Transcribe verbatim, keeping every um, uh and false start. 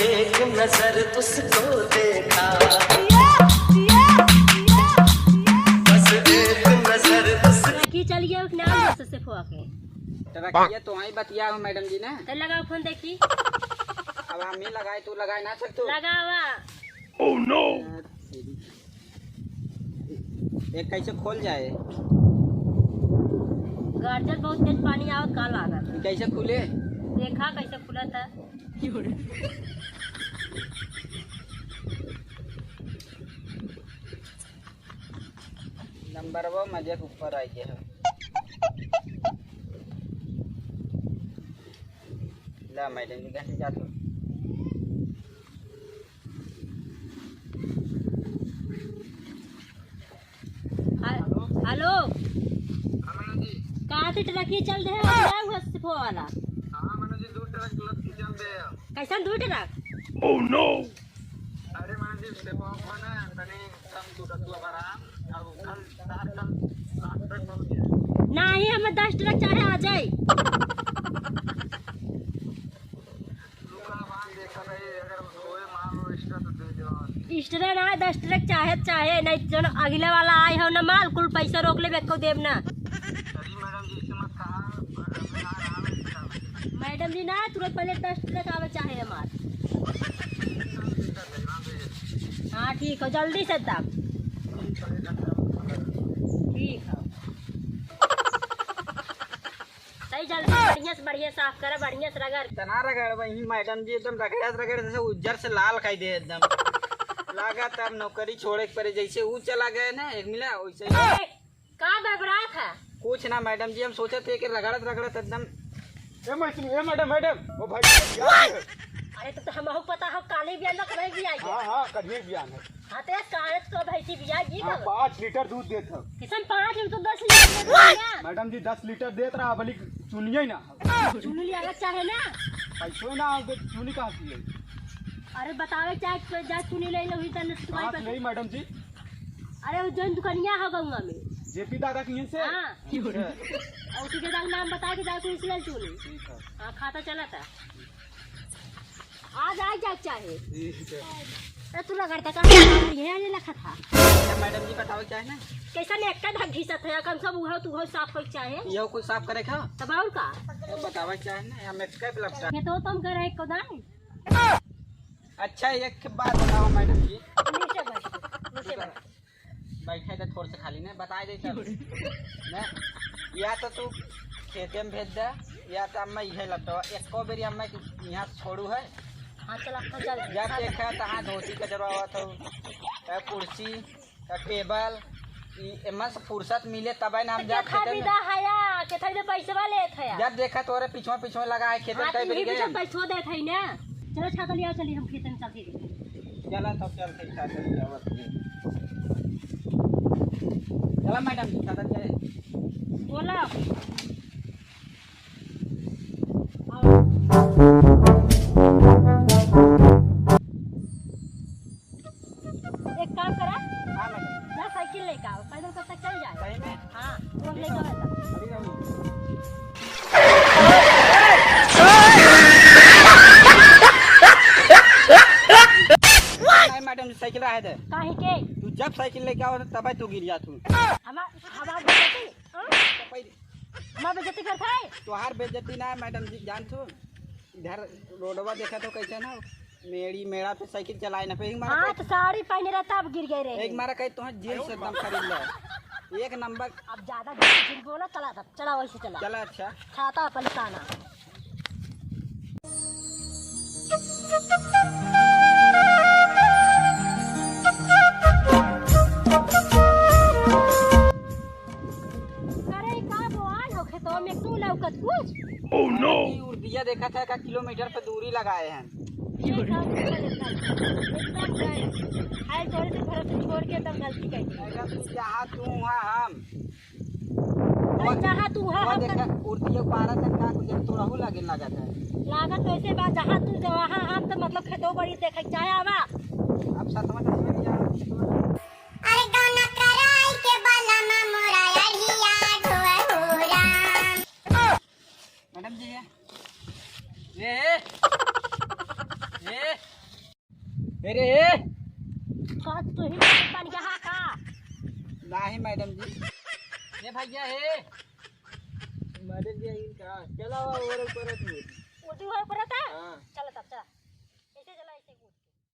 एक नजर उसको देखा, बस एक नजर उस की चल गया नाम से फोआ के। तो रखिए, तो वहीं बतिया हो मैडम जी ना। तो लगाओ फोन देखी। अब हम ही लगाए, तू लगाए ना सकतो। लगावा। Oh no! ये कैसे खोल जाए? गार्जन बहुत तेज पानी आवत का लागत। ये कैसे खुले? देखा कैसे खुलत है। नंबरवा मजे के ऊपर आ गया है। ला मैडम जी, कहाँ से जात हो? हे-, हेलो। हाँ, मैडम जी। कहाँ से ट्रक ही चल रहे हो? क्या हुआ सिपो वाला? हाँ, मैडम जी, दो ट्रक लद के चल रहे हैं। कैसन दो ट्रक? Oh no! अरे, मैडम जी, सिपो वाला ना, तनी कम दो ट्रक लगा रहा। अब कल सात टन, सात टन हो गया। नाही, हमें दस ट्रक चाहे आ जाए। स्टरे ना, दस ट्रक चाहे, चाहे नहीं, जौन अगले वाला आए हो ना माल, कुल पैसा रोक लेबे, एको देब ना। मैडम जी ना, तुरंत पहले दस ट्रक आवे चाहे हमार। हाँ, ठीक हो, जल्दी से तब। ठीक हो। सही जल्दी बढ़िया से, बढ़िया साफ करे, बढ़िया से रगड़। तना रगड़ वही मैडम जी, एकदम रगड़त रगड़त से उज्जर से लाल कई दे एकदम। लागत अब नौकरी छोड़े के पड़े, जैसे ऊ चला गए ना एक मिला वैसे ही। ए, का बड़बड़ात है? कुछ ना मैडम जी, हम सोचत है कि रगड़त रगड़त एकदम। ए मैडम, ए मैडम, मैडम, ओ भाई, क्या है? अरे तो, तो हमहू पता हो, काले बियान ना कभी भी आई है। हाँ, हाँ, कभी बियान है। हाँ, तो यार, काहे तो भैंसी बिया जी हाँ, तो? पाँच लीटर दूध देत हो। किसन पाँच लीटर तो दस लीटर दे दो ना। मैडम जी, दस लीटर देत रहा, बल्कि चुनिए ना। चुनी लिया चाहे ना। पैसो ना, अब चुनी कहाँ से ले? अरे बतावे चाहे तो जा चुनी ले लो, ही तन तुम्हारी पाँच पैसे। नहीं मैडम जी। अरे वो जौन दुकानिया हो गौवा में। जेपी दादा की से? हाँ। अच्छा। और उसी के दादा नाम बता के जा तू इसलिए चुनी। ठीक है। हाँ, खाता चला था। आज आ जाए चाहे। ठीक है। ए, तू रगड़ तक ये आने लखा था। अच्छा, मैडम जी, बताओ क्या है ना? कैसा ने एक का घिसत है, कम सब उहो तू हो साफ होई चाहे। यहो कुल साफ करे का? तब और का? तो बतावा क्या है ना, हम एक का लपटा। ये तो तुम करे एक को दाई। अच्छा, एक बात बताओ मैडम जी। नीचे बैठ, नीचे बैठ। बैठे थे थोड़ से खाली ने, बताए दे तब। ने, या तो तू खेते में भेज दे, या तो अम्मा इहे लटवा, एको बेरी अम्मा के यहाँ छोड़ू है। हाँ, चल, हाँ, चल। जब देखा तहाँ धोती का जरूरत हो, या कुर्सी, या टेबल, ई, एमा से फुर्सत मिले तबे ना हम तो जा केथा खेते में। विदा हया, केथा विदा पैसवा लेत हया। जब देखा तोरे पिछवा पिछवा लगा है खेते हाँ, कई तो बेरी इहे गए। पीछे पैसवा देत है ना। चलो छाता लिया, चली हम खेते में चलते हैं। चला तब चल के छाता लिया, बस ये। चला मैडम, छाता लिया है। बोला। एक काम करा, हाँ, मैडम। जा साइकिल लेके आओ, पैदल कब तक चल जाए? सही में? हाँ, वो ठीक लेके है। आओ। अभी रहूँ। नहीं, मैडम, साइकिल रहे दे। काहे के? तू जब साइकिल लेके आओ, तब तू गिर जा तू। हमार, हमार बेइज्जती, हाँ? तो पहले हमार बेइज्जती करत है? तोहार बेइज्जती ना, मैडम जी, जान तू। इधर रोडवा देखा तो कैसे ना, मेड़ी मेड़ा पे साइकिल चलाए ना, पे एक मारा हाँ, कहे तो साड़ी पहने रहता, अब गिर गए रहे। एक मारा कहे तो जींस एकदम खरीद लो, एक नंबर। अब ज्यादा झूठ बोला, चला तब, चला वैसे चला। चला अच्छा। खाता अपन खाना। अरे, का बोआल हो खेतवा में, तू लौकत कुछ? Oh no! अरे, ई उर्दिया देखा था, का किलोमीटर पे दूरी लगाए हैं। ये का बोआल है, एकदम गए। आए तोरे से भरोसे छोड़ के एकदम गलती कर दी। एकदम जहाँ तू वहाँ हम। अरे, जहाँ तू वहाँ वो हम देखा, उर्दिया पारा तक का कुछ थोड़ा हो लागे लगा था। लागत वैसे बा, जहाँ तू वहाँ हम तो मतलब खेतों बड़ी देखे चाहे आवा। अब सतवा सतवा नहीं जाना। अरे गौना कराई के बलमा मोरा अढ़िया ढोआ हो राम। मैडम जी, ये, ये, ये, अरे, का तू ही पानी के हाथ का? नाही मैडम जी। ए भैया, ए। मैडम जी, इनका चला और ऊपर तू।